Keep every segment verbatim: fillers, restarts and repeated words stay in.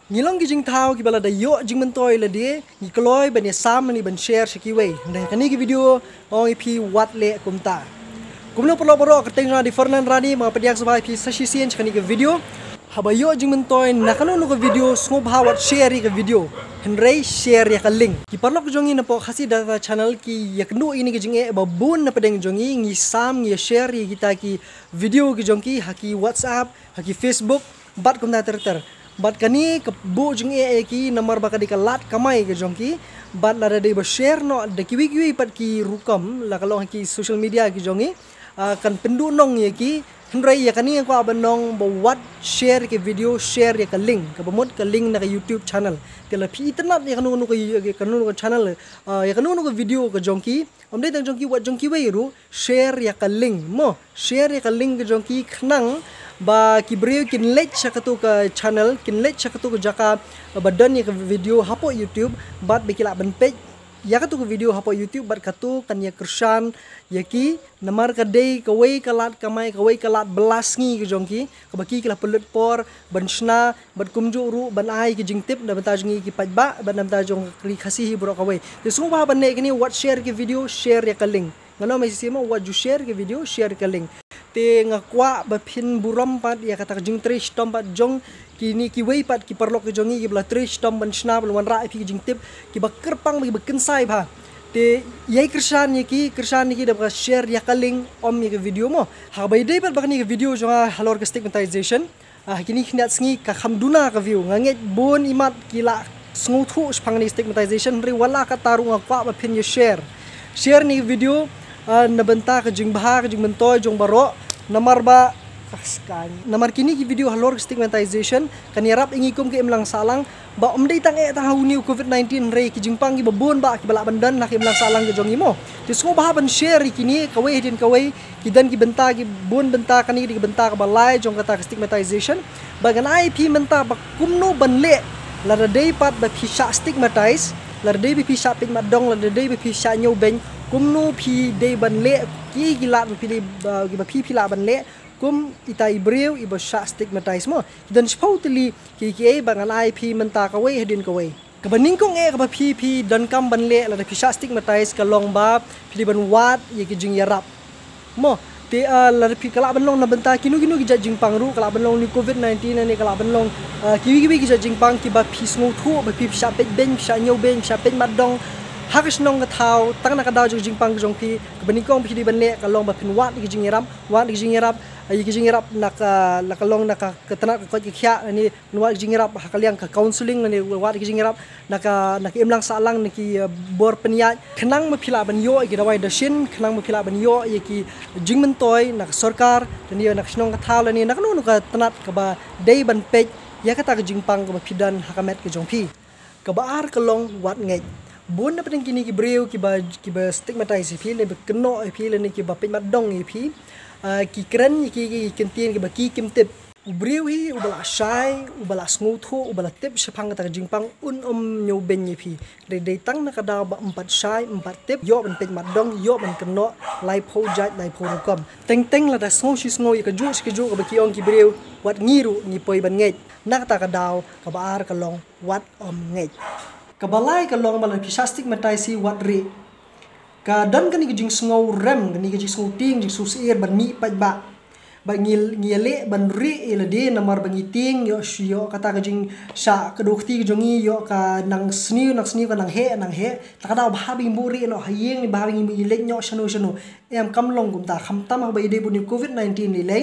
Ngi long ki jingthaw kiba lada ïoh jingmyntoi lade, ngi kloi ban ïa sam ne ban share sha kiwei. Hynrei ha kane ka video, ong ïa phi wat leh kumta. Kumno paralok baroh, kyrteng jong nga dei Fernand Rani, ba nga pdiang sngewbha ïa phi sa shisien sha kane ka video. Haba ïoh jingmyntoi na kano kano ka video, sngewbha wat share ïa ka video. Hynrei share ïa ka link. Ki paralok jong ngi na poh Khasi Data Channel ki ïakynduh ïa kane ka jingeh ba bun na pdeng jong ngi, ngi sam, ngi share ïa kita ki video ki jong ki ha ki WhatsApp, ha ki Facebook, bad kumta ter ter. Bad kane ka buh jingeh ïa ki namar ba ka dei ka lad kamai ka jong ki. Bad lada dei ba share noh da kiwei kiwei pat ki rukom, la ka long ha ki social media ki jong ngi, ah, kan pynduh nong ïa ki. Hynrei ïa kane nga kwah ban ong ba wat share ïa ka video, share ïa ka link, kaba mut ka link na ka YouTube channel. Te la phi itynnad ïa kano kano ka, ïa kano kano ka channel, ah, ïa kano kano ka video ka jong ki, ym dei tang jong ki, wat jong kiwei ruh, share ïa ka link mo. Share ïa ka link ka jong ki khnang ba ki briew kin leit sha kato ka channel, kin leit sha kato ka jaka ba don ïa ka video hapoh YouTube, bad ba ki lah ban peit ïa kato ka video hapoh YouTube, bad kato kan ïa kyrshan ïa ki, namar ka dei kawei ka lad kamai, kawei ka lad bylla sngi ka jong ki, kaba ki ki la pynlut por ban shna, bad kumjuh ruh ban ai ki jingtip na bynta jong ngi ki paidbah, bad na bynta jong ka Ri Khasi hi baroh kawei. Te sngewbha ban leh kane, wat share ïa ka video, share ïa ka link. Ngan ong ma shisien mo, wat ju share ïa ka video, share ïa ka link. Te nga kwah ba phin burom pat ïa kata ka jingtrei shitom pat jong kine kiwei pat ki paralok ki jong ngi kiba la trei shitom ban shna, ban wanrah ïa phi ki jingtip kiba kyrpang, kiba kynsai bha. Te ïai kyrshan ïa ki, kyrshan ïa ki da ba share ïa ka link, ym ïa ka video mo. Haba ïadei pat ba kane ka video jong nga halor ka stigmatization, ah, kine ki khyndiat sngi ka kham duna ka view. Nga ngeit bun imat ki la sngewthuh shaphang kane ka stigmatization, hynrei wat la katta ruh nga kwah ba phin ïa share. Share ïa kane ka video, ah, na bynta ka jingbha, ka jingmyntoi jong baroh, namar ba, ah, skang. Namar kine ki video halor ka stigmatization kan ïarap ïa ngi kum ka imlang sahlang, ba ym dei tang eh tang ha une u covid nineteen, hynrei ki jingpang kiba bun bah kiba lah ban don ha ka imlang sahlang ka jong ngi mo. Te sngewbha ban share ïa kine, kawei hadien kawei, ki don ki bynta, ki bun bynta. Kane ka dei ka bynta kaba lai jong kata ka stigmatization. Ba ngan ai ïa phi mynta ba kumno ban leh lada dei pat ba phi shah stigmatize, lada dei ba phi shah peit mat dong, lada dei ba phi shah ñiewbeiñ, kumno phi dei ban leh, ki ki lad ba phi dei ba, kiba phi phi lah ban leh kum ita i briew iba shah stigmatize mo. Ki don shiphew tylli ki, kiei ba ngan ai ïa phi mynta kawei hadien kawei. Kaba nyngkong eh kaba phi phi donkam ban leh lada phi shah stigmatize ka long ba phi dei ban wad ïa ki jingïarap mo. Te, ah, lada phi, ka lah ban long na bynta kino kino ki jait jingpang ruh, ka lah ban long une u covid nineteen ne ka lah ban long, ah, kiwei kiwei ki jait jingpang kiba phi sngewthuh ba phi phi shah peit beiñ, phi shah ñiewbeiñ, phi shah peit mat dong ha ka shnong ka thaw, tang na ka daw jong ka jingpang ka jong phi. Kaba nyngkong phi dei ban leh ka long ba phin wad ïa ki jingïarap, wad ïa ki jingïarap, ah, ïa ki jingïarap na ka, la ka long na ka, ka tnat ka koit ka khiah, ne phin wad ïa ki jingïarap ha ka liang ka counselling, ne wad ïa ki jingïarap na ka, na ka imlang sahlang, na ki, eh, bor pynïaid, khnang ba phi lah ban ïoh ïa ki dawai dashin, khnang ba phi lah ban ïoh ïa ki jingmyntoi na ka sorkar, lane na ka shnong ka thaw, lane na kano kano ka tnat kaba dei ban peit ïa kata ka jingpang kaba phi don ha ka met ka jong phi. Kaba ar ka long wat ngeit. Bun na pdeng kine ki briew kiba, kiba stigmatize ïa phi, lane ba kynnoh ïa phi, lane kiba peit mat dong ïa phi, ah, ki kren ïa ki, ki kyntien kiba ki kim tip. U briew hi uba la shai, uba la sngewthuh, uba la tip shaphang kata ka jingpang, un ym ñiewbeiñ ïa phi. Dei, dei tang na ka daw ba ym pat shai, ym pat tip, ïoh ban peit mat dong, ïoh ban kynnoh laiphew jait, laiphew rukom. Teng teng lada sngew shi sngew ïa kajuh shi kajuh kaba ki ong ki briew, wat ngi ruh ngi poi ban ngeit. Na kata ka daw kaba ar ka long wat ym ngeit. Kaba lai ka long ba lada phi shah stigmatize hi, wat rieh. Ka don kane ka jingsngew rem, kane ka jingsngew tieng, jingsngew syier ban mih paidbah. Ba ngi, ngi ïaleh ban rieh ïa lade namar ba ngi tieng, ïoh, ïoh kata ka jingshah kdew kti ka jong ngi, ïoh ka nang sniew, nang sniew, ka nang heh, nang heh. Ta ka daw bha ba ngim buh rieh noh ha ïing, bha ba ngim leit noh shano shano. Em, kam long kumta, khamtam haba ïadei bad une u covid nineteen lei lei.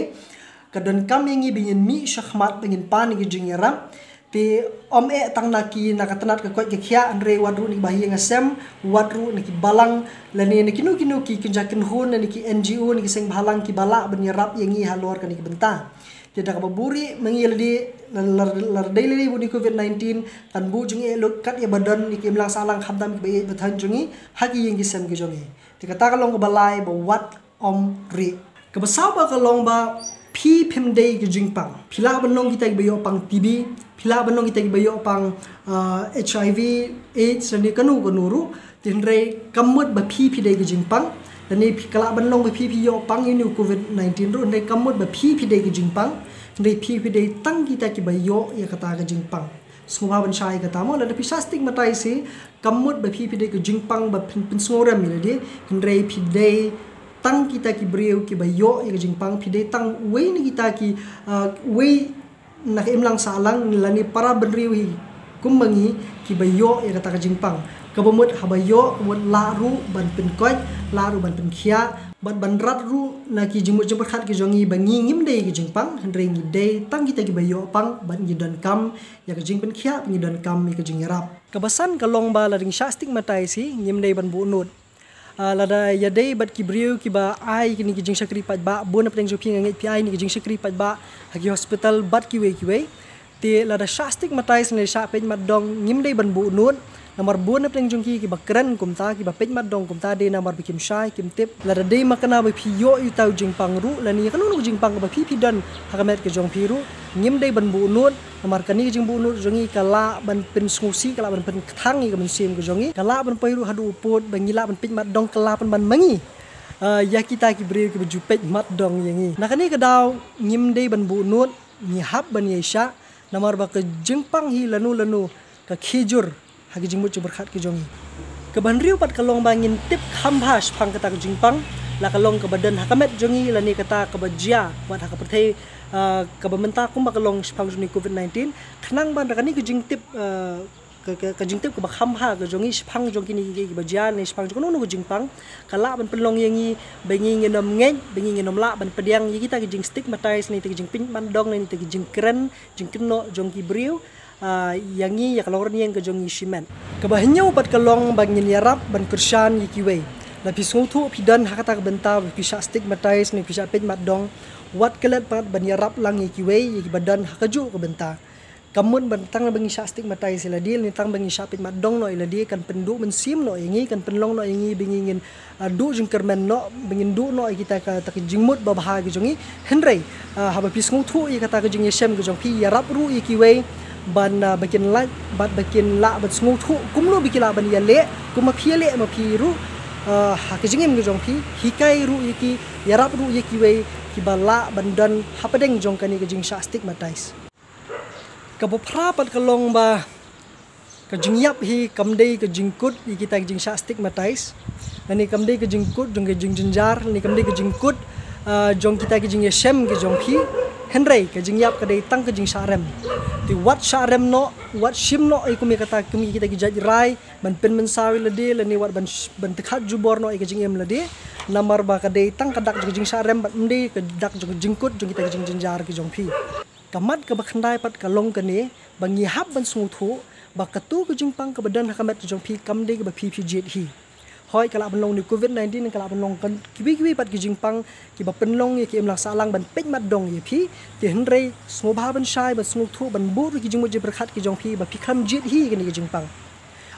Ka donkam ïa ngi ba ngin mih shakhmat, ba ngin pan ïa ki jingïarap. Te ym eh tang na ki, na ka tnat ka koit ka khiah, hynrei wat ruh na ki bahaïing hasem, wat ruh na ki balang, lane na kino kino ki kynja kynhun, lane ki N G O, na ki seng bhalang kiba lah ban ïarap ïa ngi halor kane ka bynta. Te da kaba buh rieh ma ngi ïa lade, la, la, lada dei lade bad une u covid nineteen, kan buh jingeh lut kat ïa ba don ïa ki imlang sahlang khamtam kiba ïeit ba thaiñ jong ngi ha ki ïing ki sem ki jong ngi. Te kata ka long kaba lai ba wat ym rieh. Kaba saw ba ka long ba phi phim dei ka jingpang. Phi lah ban long kita kiba ïoh pang T B, phi lah ban long kita kiba ïoh pang, ah, H I V, AIDS, lane kano kano ruh. Te hynrei kam mut ba phi phi dei ka jingpang. Lane phi, ka lah ban long ba phi phi ïoh pang ïa une u covid nineteen ruh, hynrei kam mut ba phi phi dei ka jingpang. Hynrei phi phi dei tang kita kiba ïoh ïa kata ka jingpang. Sngewbha ban shai kata mo, lada phi shah stigmatize hi, kam mut ba phi phi dei ka jingpang ba pyn pynsngewrem ïa lade, hynrei phi dei tang kita ki briew kiba ïoh ïa ka jingpang, phi dei tang uwei na kita ki, uh, uwei na ka imlang sahlang lane para bynriew hi kum ma ngi kiba ïoh ïa kata ka jingpang. Kaba mut haba ïoh, ka mut lah ruh ban pynkoit, lah ruh ban pynkhiah, bad ban rat ruh na ki jingmut jingpyrkhat ki jong ngi ba ngi ngim dei ka jingpang, hynrei ngi dei tang kita kiba ïoh pang, bad ngi donkam ïa ka jingpynkhiah, ngi donkam ïa ka jingïarap. Kaba san ka long ba lada ngi shah stigmatize hi, ngim dei ban buh nud. Ah, lada ïadei bad ki briew kiba ai kine ki jingshakri paidbah, bun na pdeng jong phi nga ngeit phi ai kine ki jingshakri paidbah ha ki hospital bad kiwei kiwei. Te lada shah stigmatize ne shah peit mat dong, ngim dei ban buh nud. Namar bun na pdeng jong ki kiba kren kumta, kiba peit mat dong kumta, dei namar ba kim shai, kim tip. Lada dei ma kane ba phi ïoh ïa uta u jingpang ruh, lane kano kano ka jingpang kaba phi phi don ha ka met ka jong phi ruh, ngim dei ban buh nud. Namar kane ka jingbuh nud jong ngi ka lah ban pynsngewsih, ka lah ban pynkthang ïa ka mynsiem ka jong ngi, ka lah ban poi ruh haduh u pud ba ngi lah ban peit mat dong, ka lah pynban ma ngi, ah, ïa kita ki briew kiba ju peit mat dong ïa ngi. Na kane ka daw ngim dei ban buh nud, ngi hap ban ïaishah, namar ba ka jingpang hi lano lano ka khie jur ha ki jingmut jingpyrkhat ki jong ngi. Kaba hynriew pat ka long ba ngin tip kham bha shaphang kata ka jingpang, la ka long kaba don ha ka met jong ngi lane kata kaba jia wat ha ka pyrthei, ah, kaba mynta kumba ka long shaphang jong une u covid nineteen. Khnang ba kane ka jingtip, ah, ka, ka, ka jingtip kaba kham bha ka jong ngi shaphang jong kine ki, kiba jia ne shaphang jong kano kano ka jingpang, ka lah ban pynlong ïa ngi ba ngi ngin ym ngeit, ba ngi ngin ym lah ban pdiang ïa kita ki jingstigmatize ne kita ki jingpeit mat dong ne kita ki jingkren jingkynnoh jong ki briew, ah, ïa ngi, ïa ka longrynïeng ka jong ngi shimet. Kaba hynñiew pat ka long ba ngin ïarap ban kyrshan ïa kiwei. La phi sngewthuh phi don ha kata ka bynta ba phi shah stigmatize ne phi shah peit mat dong, wat klet pat ban ïarap lang ïa kiwei, ïa kiba don ha kajuh ka bynta. Kam mut ban tang ba ngi shah stigmatize ïa lade, ne tang ba ngi shah peit mat dong noh ïa lade, kan pynduh mynsiem noh ïa ngi, kan pynlong noh ïa ngi ba ngi ngin, ah, duh jingkyrmen noh, ba ngin duh noh ïa kita ka, ta ka jingmut babha ka jong ngi. Hynrei, ah, haba phi sngewthuh ïa kata ka jingïashem ka jong phi, ïarap ruh ïa kiwei ban, ah, ba kin lah, bad ba kin lah ban sngewthuh kumno ba ki lah ban ïaleh, kum ma phi ïaleh ma phi ruh, ah, ha ka jingim ka jong phi, hikai ruh ïa ki, ïarap ruh ïa kiwei kiba lah ban don hapdeng jong kane ka jingshah stigmatize. Kaba phra pat ka long ba ka jingïap hi kam dei ka jingkut ïa kita ki jingshah stigmatize, lane kam dei ka jingkut jong ka jingjynjar, lane kam dei ka jingkut, ah, jong kita ki jingïashem ki jong phi. Hynrei ka jingïap ka dei tang ka jingshah rem. Te wat shah rem noh, wat shim noh ïa kum ïa kata, kum ïa kita ki jait rai ban pynmynsaw ïa lade, lane wat ban sh-, ban tykhat jubor noh ïa ka jingim lade. Namar ba ka dei tang ka dak jong ka jingshah rem, bad ym dei ka dak jong ka jingkut jong kita ki jingjynjar ki jong phi. Ka mat kaba khyndai pat ka long kane, ba ngi hap ban sngewthuh ba kato ka jingpang kaba don ha ka met ka jong phi kam dei kaba phi phi jied hi. Hooid, ka lah ban long une u covid nineteen, ka lah ban long kan kiwei kiwei pat ki jingpang kiba pynlong ïa ki imlang sahlang ban peit mat dong ïa phi. Te hynrei sngewbha ban shai, ban sngewthuh, ban bud ruh ki jingmut jingpyrkhat ki jong phi ba phi khlem jied hi kane ka jingpang.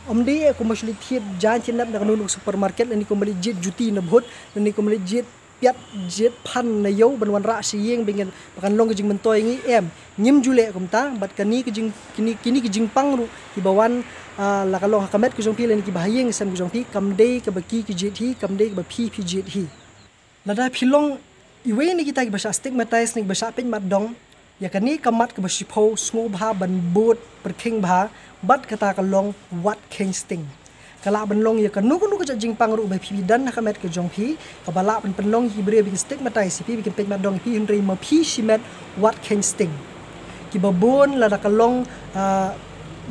Ym dei kum ba shu leit thied jaiñ thied nep na kano kano ka supermarket, lane kum ba leit jied juti na bhut, lane kum ba leit jied piat jied phan na ïew ban wanrah sha ïing ba ngin, ba kan long ka jingmyntoi ïa ngi, em. Ngim ju leh kumta, bad kane ka jing, kine, kine ki jingpang ruh kiba wan, ah, la ka long ha ka met ka jong phi lane kiba ha ïing ha sem ka jong phi, kam dei kaba ki ki jied hi, kam dei kaba phi phi jied hi. Lada phi long iwei na kita kiba shah stigmatize ne kiba shah peit mat dong, ïa kane ka mat kaba shiphew sngewbha ban bud pyrkhing bha bad kata ka long wat kheiñ sting. Ka lah ban long ïa kano kano ka jait jingpang ruh ba phi phi don ha ka met ka jong phi, kaba lah ban pynlong ïa ki briew ba kin stigmatize ïa phi, ba kin peit mat dong ïa phi, hynrei ma phi shimet wat kheiñ sting. Kiba bun lada ka long, ah,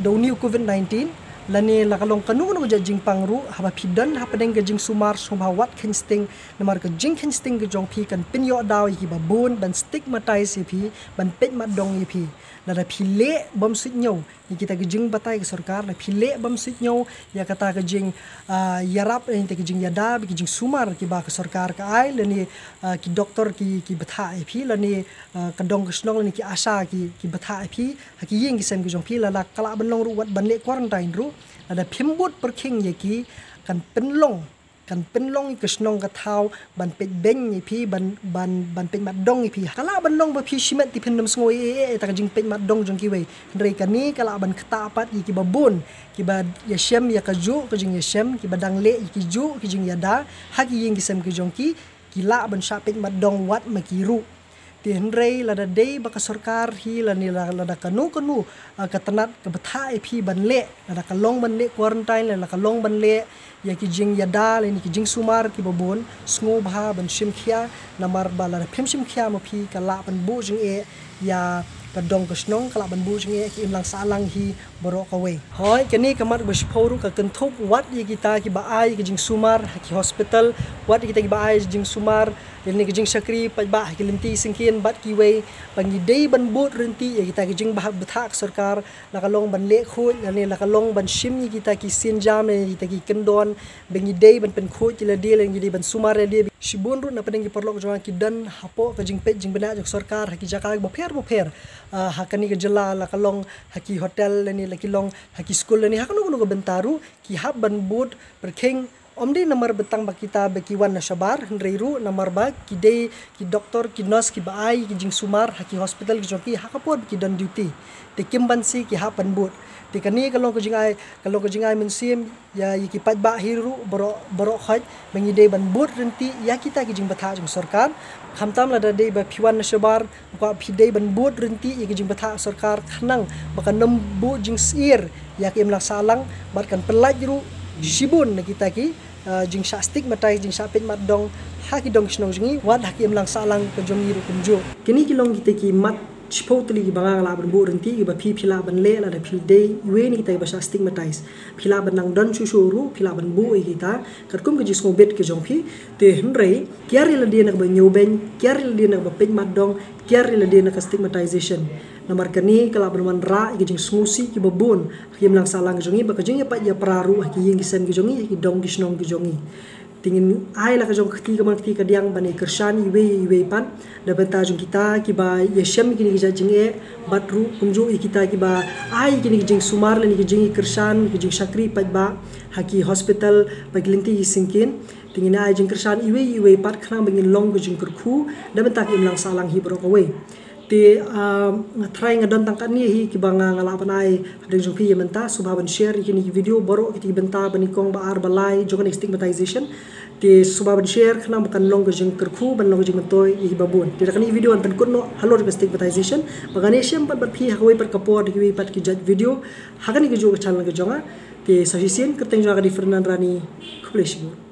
da une u covid nineteen, lane la ka long kano kano ka jait jingpang ruh, haba phi don hapdeng ka jingsumar, sngewbha wat kheiñ sting. Namar ka jingkheiñ sting ka jong phi kan pynïoh daw ïa kiba bun ban stigmatize ïa phi, ban peit mat dong ïa phi. Lada phi leh bym suidñiew ïa kita ki jingbatai ka sorkar, lada phi leh bym suidñiew ïa kata ka jing, ah, ïarap, ïa kita ki jingïada bad ki jingsumar kiba ka sorkar ka ai, lane, ah, ki doktor ki, ki bthah ïa phi, lane, ah, ka dong ka shnong lane ki ASHA ki, ki bthah ïa phi ha ki ïing ki sem ki jong phi, lada ka lah ban long ruh wat ban leh quarantine ruh, lada phim bud pyrkhing ïa ki, kan pynlong kan pynlong ïa ka shnong ka thaw ban peit beiñ ïa phi, ban, ban, ban peit mat dong ïa phi. Ka lah ban long ba phi shimet te phin ym sngew ei ei ei ïa kata ka jingpeit mat dong jong kiwei. Hynrei kane ka lah ban ktah pat ïa kiba bun, kiba ïashem ïa kajuh ka jingïashem, kiba dang leh ïa kijuh ki jingïada ha ki ïing ki sem ki jong ki, ki lah ban shah peit mat dong wat ma ki ruh. Te hynrei lada dei ba ka sorkar hi lane la- lada kano kano, ah, ka tnat ka bthah ïa phi ban leh, lada ka long ban leh quarantine, lada ka long ban leh ïa ki jingïada lane ki jingsumar kiba bun, sngewbha ban shim khia, namar ba lada phim shim khia ma phi ka lah ban buh jingeh ïa ka dong ka shnong, ka lah ban buh jingeh ïa ki imlang sahlang hi baroh kawei. Hooid, kane ka mat ba shiphew ruh ka kynthup wat ïa kita kiba ai ka jingsumar ha ki hospital, wat ïa kita kiba ai jingsumar lane ka jingshakri paidbah ha ki lynti syngkien bad kiwei, ba ngi dei ban bud ryntih ïa kita ki jingbthah ka sorkar, la ka long ban leh khuid lane la ka long ban shim ïa kita ki sienjam lane kita ki kyndon, ba ngi dei ban pynkhuid ïa lade lane ngi dei ban sumar ïa lade. Shibun ruh na pdeng ki paralok jong nga ki don hapoh ka jingpeit jingbna jong sorkar ha ki jaka bapher bapher, ah, ha kane ka jylla, la ka long ha ki hotel lane la ki long ha ki skul lane ha kano kano ka bynta ruh ki hap ban bud pyrkhing. Ym dei namar ba tang ba kita ba ki wan na shabar, hynrei ruh namar ba ki dei ki doktor, ki nurse kiba ai ki jingsumar ha ki hospital ki jong ki ha ka por ba ki don duty. Te kim banse ki hap ban bud. Te kane ka long ka jingai, ka long ka jingai mynsiem ïa, ïa ki paidbah hi ruh baroh, baroh khoit, ba ngi dei ban bud ryntih ïa kita ki jingbthah jong sorkar. Khamtam lada dei ba phi wan na shabar, kwah phi dei ban bud ryntih ïa ki jingbthah sorkar khnang ba kan ym buh jingsyier ïa ki imlang sahlang bad kan pyllait ruh shibun na kita ki, ah, jingshah stigmatize, jingshah peit mat dong ha ki dong shnong jong ngi, wat ha ki imlang sahlang ka jong ngi ruh kumjuh. Kine ki long kita ki mat shiphew tylli kiba nga lah ban buh ryntih, kiba phi, phi lah ban leh lada phi dei iwei na kita kiba shah stigmatize. Phi lah ban nang don shuh shuh ruh, phi lah ban buh ïa kita katkum ka jingsngewbit ka jong phi. Te hynrei kiar ïa lade na kaba ñiewbeiñ, kiar ïa lade na kaba peit mat dong, kiar ïa lade na ka stigmatization. Namar kane ka lah ban wanrah ïa ki jingsngewsih kiba bun ha ki imlang sahlang ki jong ngi, bad ka jingïapait ïapra ruh ha ki ïing ki sem ki jong ngi, ha ki dong ki shnong ki jong ngi. Te ngin ai la ka jong ka kti ka man kti ka diang ban ïa kyrshan iwei ïa iwei pat na bynta jong kita kiba ïashem ïa kine ki jait jingeh, bad ruh kumjuh ïa kita kiba ai ïa kine ki jingsumar lane ki jingïakyrshan, ki jingshakri paidbah ha ki hospital bad ki lynti ki syngkien. Te ngin ai jingkyrshan iwei ïa iwei pat khnang ba ngin long ka jingkyrkhu na bynta ki imlang sahlang hi baroh kawei. Te, ah, nga tharai nga don tang katne hi kiba nga, nga lah ban ai hadien jong phi ïa mynta. Sngewbha ban share ïa kine ki video baroh kita ki bynta ba nyngkong, ba ar, ba lai jong kane stigmatization. Te sngewbha ban share khnang ba kan long ka jingkyrkhu, ban long ka jingmyntoi ïa kiba bun. Te da kane video ngan pynkut noh halor ka stigmatization. Ba ngan ïashem pat bad phi ha kawei pat ka por da kiwei pat ki jait video ha kane kajuh ka channel ka jong nga. Te sa shisien, kyrteng jong nga ka dei Ferdinand Rani. Khublei shibun.